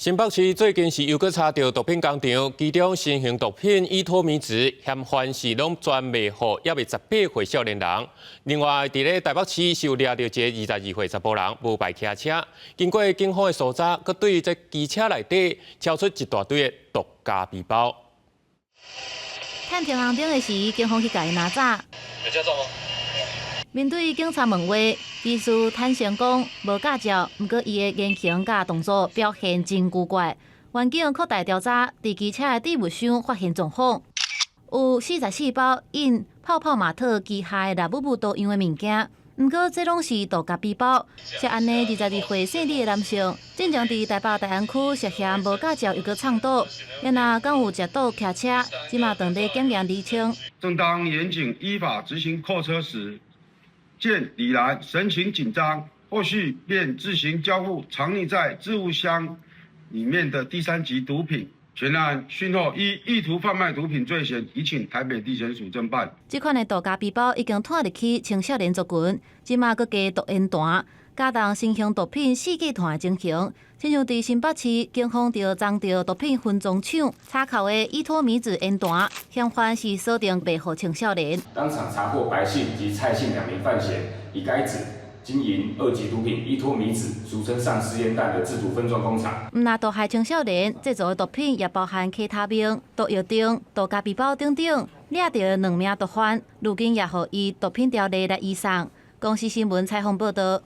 新北市最近是又閣查著毒品工廠，其中新型毒品依托咪酯嫌犯是攏專賣予猶未18歲少年人。另外，佇咧台北市是有掠著一个22歲查埔人無牌騎車，經過警方的搜查，閣對這機車內底搜出一大堆的毒咖啡包。趁停紅燈的時，警方去共伊拿走。有駕照嗎？面對警察問話，技師坦承講無駕照，毋過伊的言行佮動作表現真古怪。員警擴大調查，佇機車的置物箱發現狀況，有44包印泡泡瑪特旗下的拉布布圖樣的物件，毋過這攏是毒咖啡包。涉案的22歲姓李的男性，進前佇台北大安區涉嫌無駕照又閣藏毒，然後敢有食毒騎車，這馬正咧檢驗釐清。正當員警依法執行扣車時，見李蘭神情緊張，後續便自行交付藏匿在置物箱裡面的第三級毒品。全案訊後依意圖販賣毒品罪嫌，移請台北地檢署偵辦。這款的毒咖啡包已經拖入去青少年族群，這馬閣加毒煙彈，加重新型毒品四界傳的情形。親像佇新北市，警方就贓著毒品分裝廠查扣的依托咪酯煙彈，嫌犯是鎖定賣予青少年。當場查獲白姓及蔡姓兩名犯嫌，以該酯經營二級毒品依托咪酯，俗稱喪屍煙彈的製毒分裝工廠。毋但毒害青少年，製造的毒品也包含 K 他命、毒藥錠、毒咖啡包等等，掠著兩名毒販，如今也予依毒品條例來移送。公視新聞採訪報道。